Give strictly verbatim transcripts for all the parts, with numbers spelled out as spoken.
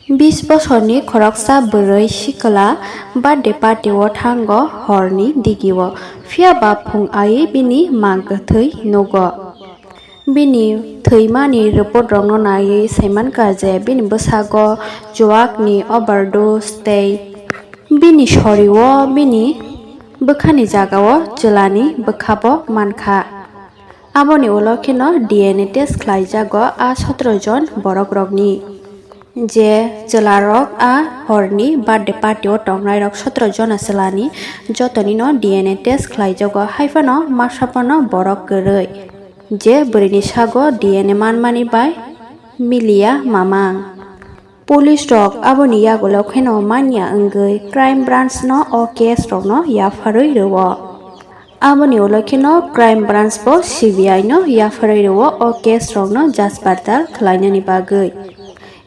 Bis bosorni khoroksa bwrwi sikla birthday party-o thango horni digio, phiya ba phung aiwi bini mang kwthwi nugo. Bini thwimani report-rokno naiwi saimankha je bini bwsago chuakni overdose tei bini sorio bini bwkhani jagao chwlani bwkhabo mankha. Aboni ulo kheno D N A test khlaijago a sotro jon borokrokni. Je chwlarok a horni birthday party-o tongnairok sotro jona chwlani jotonino D N A test khlaijago, haiphano masapano borok kwrwi. Je bwrwini sago D N A manmani bai miliya mamang. Police rok aboni yagulo kheno manya wngwi crime branch no o case rokno yapharwi rwo. Aboni ulo kheno crime branch bo C B I no yapharwi rwo o case rokno jaj partal khlainani bagwi.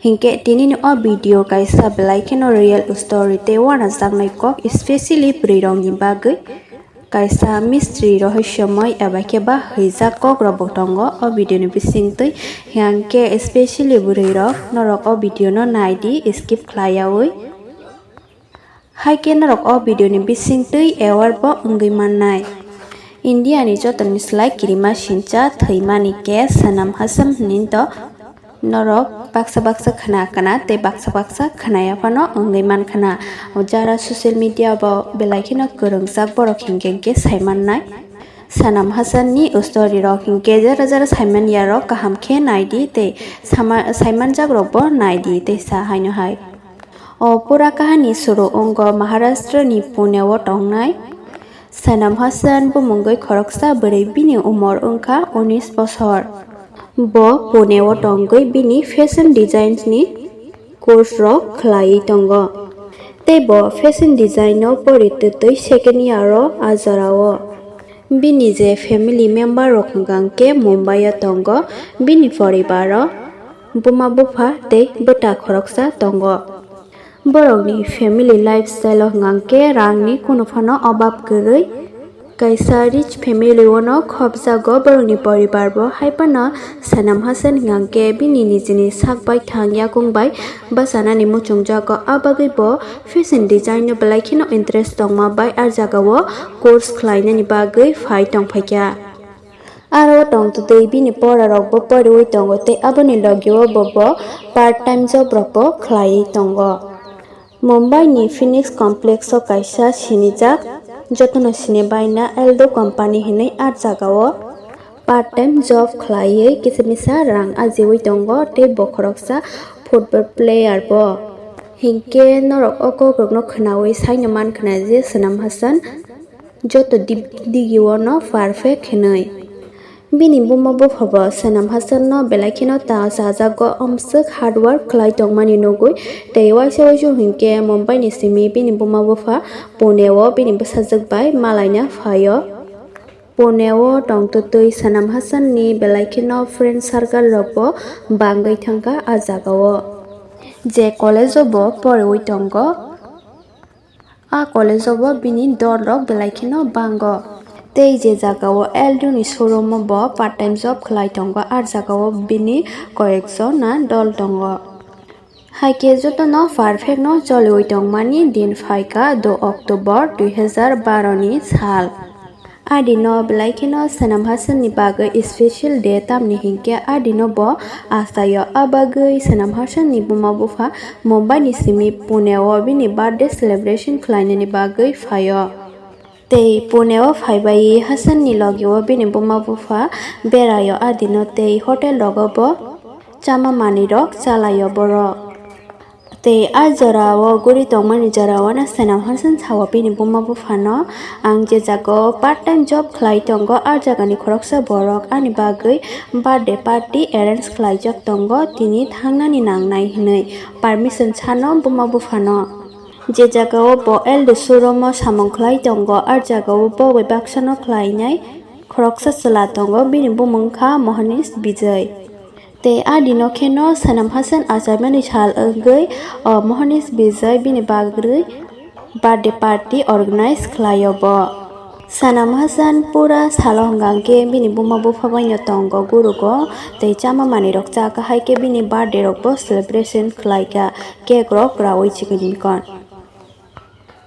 Hinkhe tinini o video kaisa belai kheno real story tei uanajaknai kok, especially bwrwi rokni bagwi. Kaisa mistri rohorsomoy eba khe ba hwijak kok rok bo tongo o video ni bisingtwi, hinkhe especially bwrwi rok norok o video no nai di skip khlaiyaui. Hai khe norok o video ni bisingtwi aware bo wngwi mannai. India ni joto ni slai kirima sincha thwimani case Sanam Hasan hwnwi to norok baksa baksa khna khna tei baksa baksa khnaya phano wngwi man khna. Jara social media bo belai kheno kwrwngjak borok hinkhe hinkhe sai mannai. Sanam Hasan ni story rok hinkhe jara jara sai manya rok kaham khe nai di tei sama-, sai manjak rok bo nai di tei sa haino hai. O pura kahani suru wngkha Maharashtra ni Pune o tongnai Sanam Hasan bumungwi khoroksa bwrwi, bini umor wngkha unis bosor. Bo Pune o tongwi bini fashion designs ni course rok khlaiwi tongo. Tei bo fashion design no pori twtwi second year o a jora o. Bini je family member rok hwnkha hwnkhe Mumbai o tongo, bini poribar o buma bupha tei bwta khoroksa tongo. Borokni family lifestyle o hwnkha hwnkhe rangni kunu phano obab kwrwi, kaisa rich family o no khopjago borokni poribar bo. Hai phano Sanam Hasan hwnkha hwnkhe bini nijini sak bai thang yakung bai bachanani muchungjago, a bagwi bo fashion design no belai kheno interest tongma bai a jagao course khlainani bagwi phai tongphaikha. Aro tongtwtwi bini pora rokbo poriwi tongo tei aboni logio bo bo part time job rokbo khlaiwi tongo. Mumbai ni Phoenix Complex o kaisa sinijak, jotono sini baina Aldo company hinwi a jagao part time job khlaiwi kisa misa rang ajiwi tongo tei bo khoroksa football player bo. Hinkhe norok o kokrokno khnaui saino mankhna je Sanam Hasan joto di-, digio no perfect hinwi. Bini buma bupha bo Sanam Hasan no belai kheno ta chajago, amswk hard work khlai tongmani nugwi. Tei waisa waisa hinkhe Mumbai ni simi bini buma bupha Pune o bini bwsajwk bai malaina phaio. Pune o tongtwtwi Sanam Hasan ni belai kheno friend circle rok bo bangwi thangkha a jagao. Je college o bo poriwi tongo, a college o bo bini dol rok belai kheno bango. Tei je jagao Aldo ni showroom o bo part time job khlai tongo, a jagao bini koyekjona dol tongo. Hai khe jotono perfect no choliwi tongmani din phaikha do October dui hajar baro ni sal. A dino belai kheno Sanam Hasan ni bagwi special day, tamni hinkhe a dino bo achaio. A bagwi Sanam Hasan ni buma bupha Mumbai ni simi Pune o bini birthday celebration khlainani bagwi phaio. Tei Pune o phaibai Hasan ni logi o bini buma bupha beraio a dino tei hotel rogo bo chama manwi rok chalaio borok. Tei a jora o guri tongmani jora o no Sanam Hasan sao bini buma bupha no, "Ang je jaga o part time job khlai tongo, a jaga ni khoroksa borok ani bagwi birthday party arrange khlaijak tongo, tini thangnani nangnai," hinwi permission sano buma bupha no. Je jaga o bo Aldo showroom o samung khlai tongo, a jaga o bo bai baksa no khlainai khoroksa chwla tongo, bini bumung kha Mohanish Vijay. Tei a dino kheno Sanam Hasan achaimani sal wngwi o Mohanish Vijay bini bagwi birthday party organize khlaio bo. Sanam Hasan pura salo hwnkha khe bini buma bupha bai no tongo gurugo, tei chama manwi rok cha kha hai khe bini birthday rok bo celebration khlai kha, cake rok rawi chicken kon.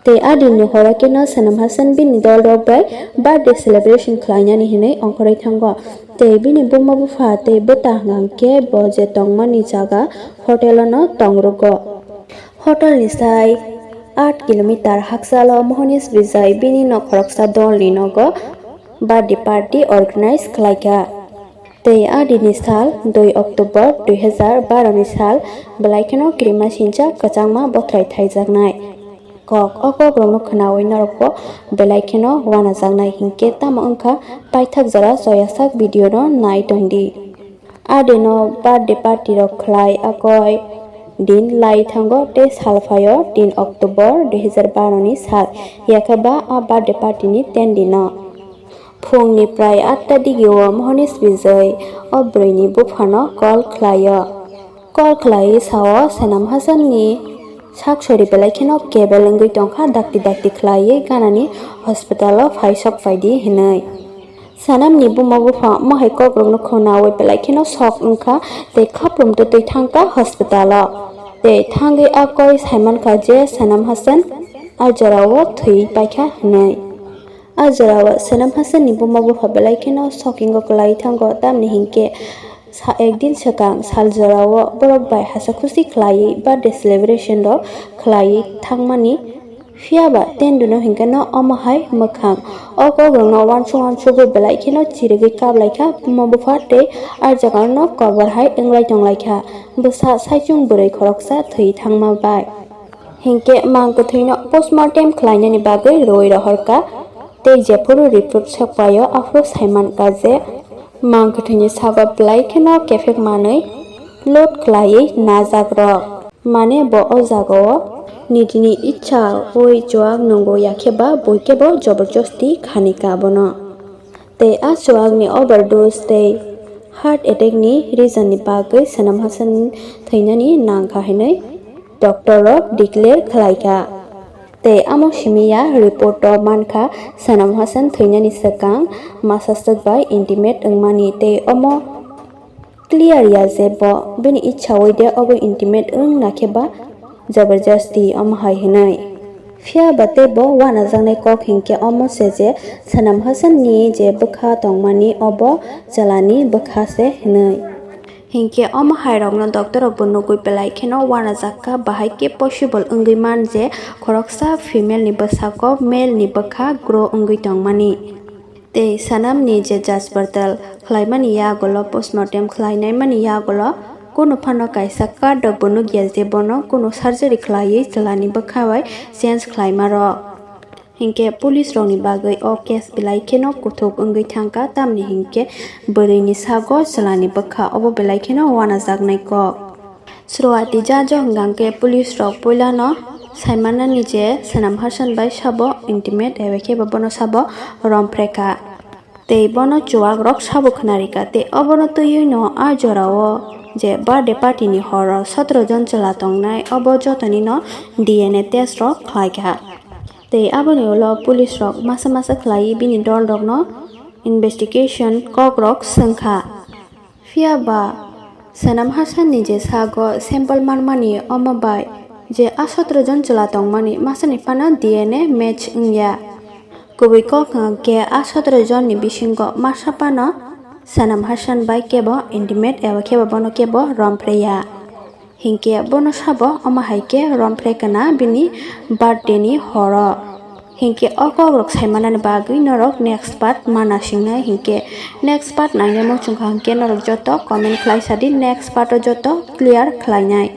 Tei a din ni horo khe no Sanam Hasan bini dol rok bai birthday celebration khlai nani hinwi ongkhorwi thango, tei bini buma bupha tei bwta hwnkha khe bo je tongmani jaga hotel o no tong rwgo. Hotel ni sai aat kilometer hakchalo Mohanish Vijay bini nok khoroksa dolni nogo birthday party organize khlaikha. Tei a dini sal dui October dui hazar baro ni sal belai kheno kirimasingcha kwchangma bothrai thaijaknai. Kok o kokrokno khwnawi norokbo belai kheno uanajaknai hinkhe tamo wngkha paithak jora choyasak video no nai tongdi. A dino birthday party rok khlai akoi din lai thango tei sal phaio tin October dui hazar baro ni sal, yakhe ba a birthday party ni ten dino. Phungni prai atta digio Mohanish Vijay o bwrwini buphano call khlaio. Call khlaiwi sao Sanam Hasan ni sak sori belai kheno kebel wngwi tongkha, dakti dakti khlaiwi ganani hospital o phai sok phaidi hinwi. Sanamni buma bupha mohai kokrokno khwnawi belai kheno sok wngkha tei khaprum twtwi thangkha hospital o. Tei thangwi a koi saimankha je Sanam Hasan a jorao thwi paikha hinwi. A jorao Sanam Hasan ni buma bupha belai kheno shock o kwlai thango, tamni hinkhe sa-, ekdin swkang sal jorao borok bai hasa khusi khlaiwi birthday celebration rok khlaiwi thangmani. Phiya ba tenduno hinkhe no omo hai mwkhang. O kokrokno uansuk uansukgwi belai kheno chirigwi kaplaikha buma bupha tei a jagano kobor hai wnglai tonglaikha bwsa saichung bwrwi khoroksa thwi thangma bai. Hinkhe mang kwthwino postmortem khlainani bagwi rwi rohorkha tei jephuru report sokpaio aphuru saimankha je mang kwthwini sago belai kheno kephek manwi load khlaiwi najakrok. Mane bo o jagao nijini ichha oi chuak nwngo, yakhe ba boikhe bo joborjosti khanikha bono. Tei a chuakni overdose tei heart attack ni reason ni bagwi Sanam Hasan thwinani nangkha hinwi doctor rok declare khlaikha. Tei amo simi ya report o mankha Sanam Hasan thwinani swkang masa swk bai intimate wngmani tei omo clear ya je bo bini ichha oi de obo intimate wng na khe ba jabardasti omo hai hinwi. Phiya ba tei bo uanajaknai kok hinkhe omo se je Sanam Hasan ni je bwkha tongmani obo chwlani bwkha se hinwi. Hinkhe omo hai rokno doctor rok bo nugwi belai kheno uanajakkha, bahai khe possible wngwi man je khoroksa female ni bwsako male ni bwkha grow wngwi tongmani. Tei Sanamni je jaspartal khlaimani yagulo, postmortem khlainaimani yagulo kunu phano kaisa card rokbo nukya je bono kunu surgery khlaiwi chwlani bwkha bai change khlaimarok. Hinkhe police rokni bagwi o case belai kheno kuthuk wngwi thangkha, tamni hinkhe bwrwini sago chwlani bwkha obo belai kheno uanajaknai kok. Srwati jajo hwnkha khe police rok puilano saimanani je Sanam Hasan bai sabo intimate eba khe bo bono sabo romphrekha. Tei bono chuwak rok sabo khwnarikha tei obono twiwi no a jorao je birthday party ni horo sotro jon chwla tongnai obo jotoni no D N A test rok khlaikha. Tei aboni ulo police rok masa masa khlaiwi bini dol rokno investigation kok rok swngkha. Phiya ba Sanam Hasan ni je sago sample manmani omo bai je a sotro jon chwla tongmani masani phano D N A match wngya. Kubui kok hwnkha khe a sotro jon ni bisingo masa phano Sanam Hasan bai kebo intimate eba khe bo bono kebo romphreya. Hinkhe bono sabo omo hai khe romphre kana bini birthday ni horo. Hinkhe o kok rok saimanani bagwi norok next part ma nasingnai hinkhe next part naina muchungkha hinkhe norok joto comment khlai sadi, next part o joto clear khlainai.